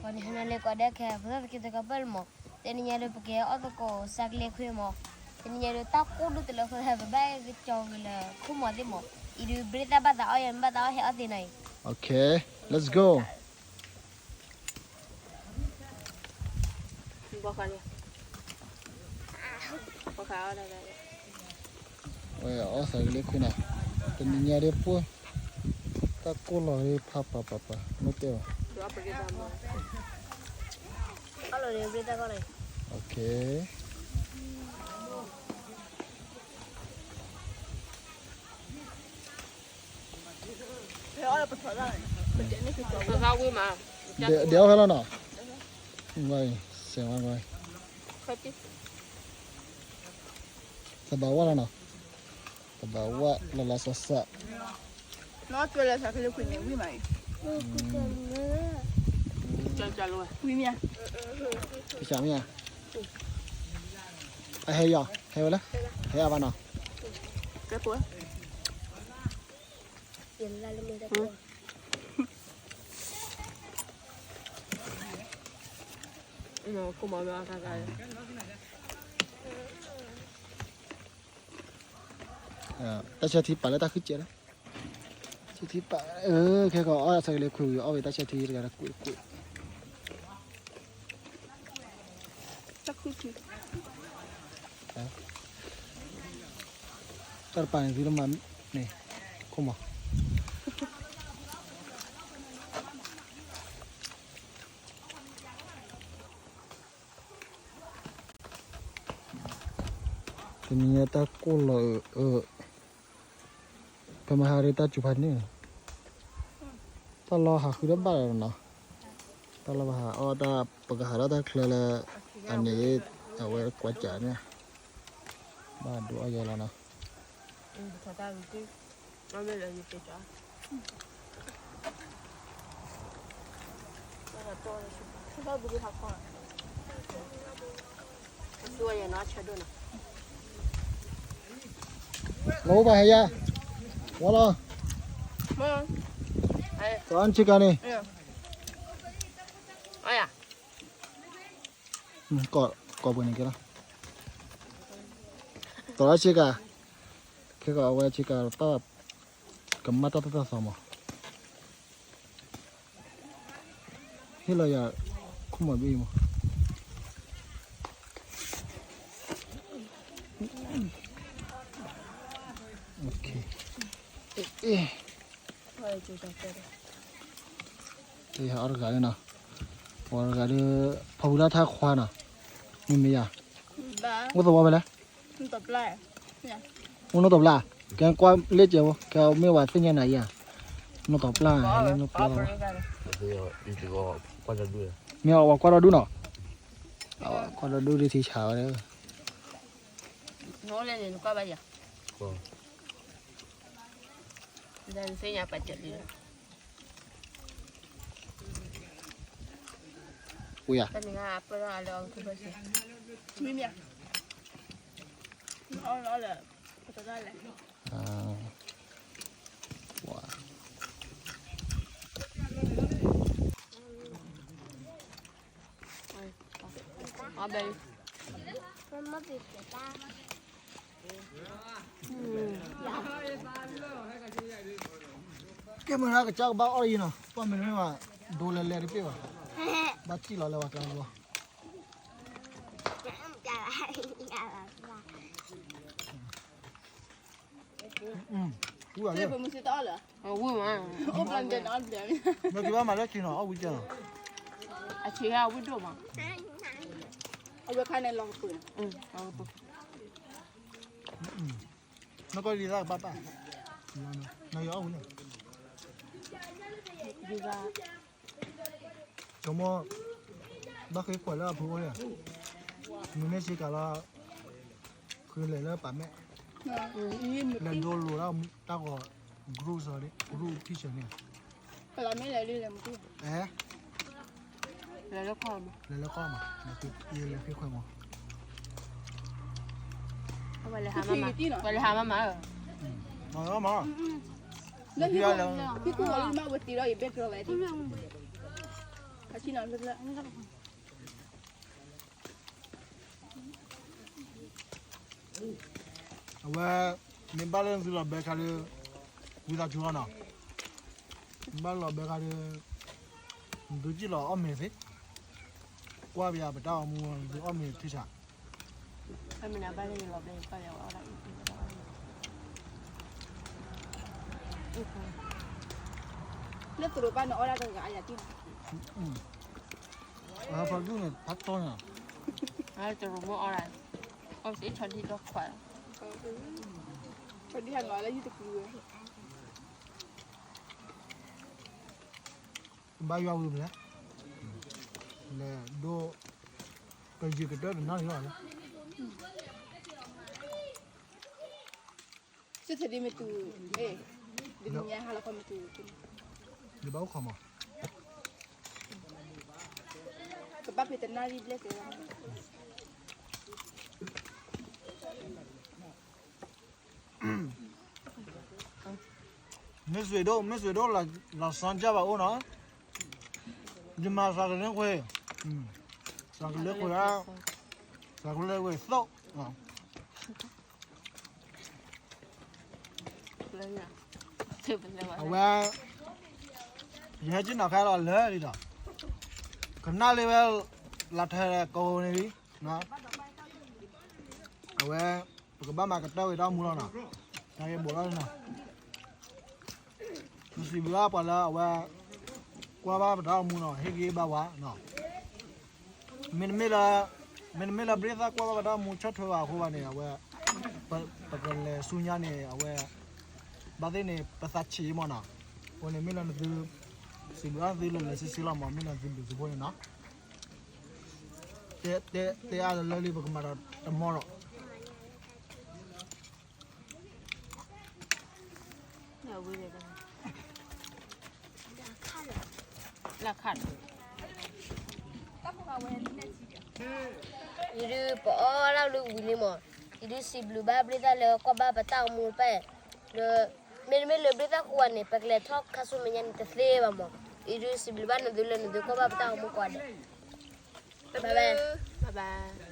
ပှၤန့ၣ်ဟဲနၤလၢကိးဒဲခဲ ဖိသၣ်သက့သကပၢၢ်လၢမး, တနံၤညါဒီး ပကဟဲအီၣ်သကိးစးကလ့ခွံမး, တနံၤညါဒီး တၢ်ကိၢ်ဒိၣ်တလၢအဃိ ပဘၣ်ကကၠီၤက့ၤလၢခိၣ်မးသ့ၣ်မး, အံၤဒုး ဘြ့ၣ်တၢ်ဘၣ်သးအီၣ်ယၤ နဘၣ်သးအီၣ်ဟဲအီၣ်သ့နၤအံၤ. Okay, let's go. ဝဲအီၣ်စးကလ့ခွံနၤ, တနံၤညါဒ်ပှၢ်, တၢ်ကိၢ်လီၤဒ်ဖးပၤပၤပၤ မ့ၢ်တဲဘၣ်. အီၣ်လီၤန့ၣ် ဘြ့ၣ်တၢ်ကီၢ်န့ၣ်. Okay. ဒဲးအီၣ်ဖဲလီၤနီၤ, သဘၣ်ဝဲလီၤနီၤ, သဘၣ်ဝဲလီၤလီၤစၢ်စၢ်. နီၢ်ကလၢစးကလ့ခွံန့ၣ် ဝံၣ်မးအံၤ, ဝံၣ်မ့ၢ်ဧါ, ကစၢ်မ့ၢ်ဧါ, အဟဲယီၤ ဟဲဝဲလၢ, ဟဲအဘၣ်နီၤ. တၢ်ဆၢထံပာ်လၢတၢ်ဃုစဲးလီၤ, ဆၢထံပာ်, ခဲကီးအီၣ်စးကလ့ခွံဝံၤ အီၣ်ဝဲတၢ်ဆၢထံတဂၤတကွံာ်တကွံာ်. တၢ်တပာ်န့ၣ် သုတမၤန့ၣ်, ခိၣ်မး. တနံၤညါတၢ်ကိၢ်လီၤအၢ, ဖဲမဟါဒ်တၢ်စူၤဖးန့ၣ်, တၢ်လီၢ်ဟးဃုတဘၣ်လီၤနီၤ, တၢ်လီၢ်ဘၣ်ဟးအီၣ်တၢ် ပကဟးထီၣ်တၢ်ချၢလၢ အန့ၣ်, အဝဲကွၢ်စးန့ၣ်, ဘၣ်ဒိအီၣ်ယဲလီၤနီၤ. လီၤအိၣ်ဘၣ်ဟဲယါ, ဝါလီၤ, ကီးအါဆ့ကၤန့ၣ်, ကီးပှဲၤန့ၣ်က့ၤလီၤ, ကီးအါဆ့ကၤ, ခဲကီးအဝဲဆ့ကၤ ကမၣ်တၢ်တၢ်တၢ်သီမး, ဟ့ၣ်လီၤယၤ, ခိၣ်မးဘ့ၣ်မး. အ့, အ့, အီၣ်တဂၤန့ၣ်နီၤ, ပှၤတဂၤဒီး ဖီၣ်ဝံၤလၢထါခွါနီၤ, မ့မ့ၢ်ယၤ, အိၣ်သဝီဖဲလဲၣ် အိၣ်နီၢ်တီၤပျၢ်, ကဲကွၢ်လၢကဲဖိ ကဲမ့ၢ်ဝဲသ့ၣ်ညါနၤယၤ, နီၢ်တီၤပျၢ်, နီၢ်တီၤပျၢ်, မ့ၢ်အဝဲကွၢ်ဒီဒူၣ်နီၤ, ကွၢ်ဒီဒူၣ်ဒ်ထံဆးဝဲ, ဝံၤဧါ, ဝါ ကဲမုၢ်နၤကစၢ်ကဘၣ်အီၣ်အံၤနီၤ, ပှၢ်မ့ၢ်တမ့ၢ်ဘၣ်, ဒိလဲၤလဲၤတပ့ၢ်ဘၣ်, ဘၣ်ထံၣ်လီၤလၢပှၤကျါလီၤ. ဝံၤမး, မ့ၢ်ကဘၣ်မၤလၢခံနီၤ အီၣ်ဝံၤကဲနီၤ, အဆံးဟဲဝံၤဒိၣ်မး, အဝဲခါန့ၣ်လီၤကပၢၢ်, နကီၢ်ဒ်သးကဘၣ်ပၢ်, နယအီၣ်ဝံၤန့ၣ်, ဆိကမိၣ်, ဘၣ်ဃ့ခွဲးလၢအဖုအိၣ်န့ၣ်, မ့မ့ၢ်စ့ကၤလီၤ, ဃုလဲၤလၢပာ်မဲာ်, လဲၤဒိလိာ်တၢ်ဂီၤ group စီၤန့ၣ် group teacher န့ၣ်, အဲ, လဲၤလၢကီၢ်မး, လဲၤလၢကီၢ်မး, လဲၤဃ့ခွဲးမး, ပှၤလဲၤဟးမးမး, ပှၤလဲၤဟးမးမး, မး, လၢဟံၣ်ခိၣ်လီၤမး ဝဲတံၤဒီးယဘဲကျီဝဲ, အဝဲ မ့ၢ်ဘၣ်လၢသုလီၤဘဲခါဒီး ဝံသးစူၤလီၤနီၤ, မ့ၢ်ဘၣ်လီၤဘဲခါဒီး သုစံၣ်လီၤအီၣ်မ့ၤသ့, ကွၢ်ပယၤပတၢ်အိၣ်မူ သုအီၣ်မ့ၤထံဆး, လၢသရိာ်ဘၣ်န့ၣ်အီၣ်ဒၣ်တဂၤအယၤတံၢ်, ဖးဒူၣ်န့ၣ် ဖးတီညါ, တရိာ်မ့ၢ်အီၣ်ဒၣ်, အီၣ်စ့ဆီဒံၣ်ဒီခွါ, ဆီဒံၣ်ဟးလီၤလၢယုၢ်တကျူဝဲ ဘါယွၤဝံၤဖဲလဲၣ်, လဲၤဒိ, ကယံာ်ကတၢၢ်တနၣ်ရံၣ်လီၤ, သုထဒံမ့ၢ်တူၢ်, ဒ်ညါဟါလီၤခီမ့ၢ်တူၢ်, ယဘၣ်အိၣ်ခိးမး, ကဘၣ်ဖဲတနၣ်ရံၣ်ဘျဲၣ်ကဲလီၤ. မ့ၢ်စွ့ဒိၣ်, မ့ၢ်စွ့ဒိၣ်, လီၤစၢ်ကၢ်ဘၣ်အိၣ်နီၤ, ယမၤစှၤကလၢကွံာ်, စှၤကလၢကွံာ်, စှၤကလၢကွံာ်သိး, အဝဲ, ယဟဲက့ၤနီၤခါလီၤလၢလံဒီး, ကနၣ်လၢဝဲ, လၢထဲကိးန့ၣ်လံ, အဝဲ, ပကဘၣ်မၤကတၢၢ်ဝဲတၢ်အိၣ်မူလီၤနီၤ, တၢ်ဂ့ၢ်ဘိးလီၤနီၤ, ပစံးဘျုးဘၣ်ပှၤလၢအဝဲ, ကွၢ်ဘၣ်ပတၢ်အိၣ်မူနီၤ ဟ့ၣ်ဂံၢ်ဘါဝဲ, မ့တမ့ၢ်လၢ, မ့တမ့ၢ်လၢပရ့သၣ်ကွၢ်ဘၣ်ပတၢ်အိၣ်မူဆီၣ်ထွဲဘၣ်အဃိဘၣ်န့ၣ် အဝဲ, ပကလဲၤဆူညါန့ၣ် အဝဲ, ဘၣ်သ့ၣ်န့ၣ် ပသးဆံးမးနီၤ, အဃိန့ၣ်မ့ၢ်လၢနသု, စံးဘျုးဘၣ်သုလၢလၢဆ့ဆ့လီၤမး မ့ၢ်လၢသုဘျုးသုဖှိၣ်န့ၣ်နီၤ, တဲအါလၢလံပကမၤဒီးတမီၢ်ဒီး ယဒုးပအီၣ်လၢဝံၤလံမး, ယဒုးစံးဘျုးဘၣ်ဘျ့သၣ်လၢကွၢ်ဘၣ်ပတၢ်အိၣ်မူတဖၣ်, ဒီး, မ့တမ့ၢ်လၢဘျ့သၣ်ဃိဝဲန့ၣ် ပကလဲၤထီၣ်ခါဆူမဲာ်ညါန့ၣ်တသ့ဘၣ်မး, ယဒုးစံးဘျုးဘၣ်နသုလၢနသုကွၢ်ဘၣ်ပတၢ်အိၣ်မူကိးဂၤဒဲး, bye bye.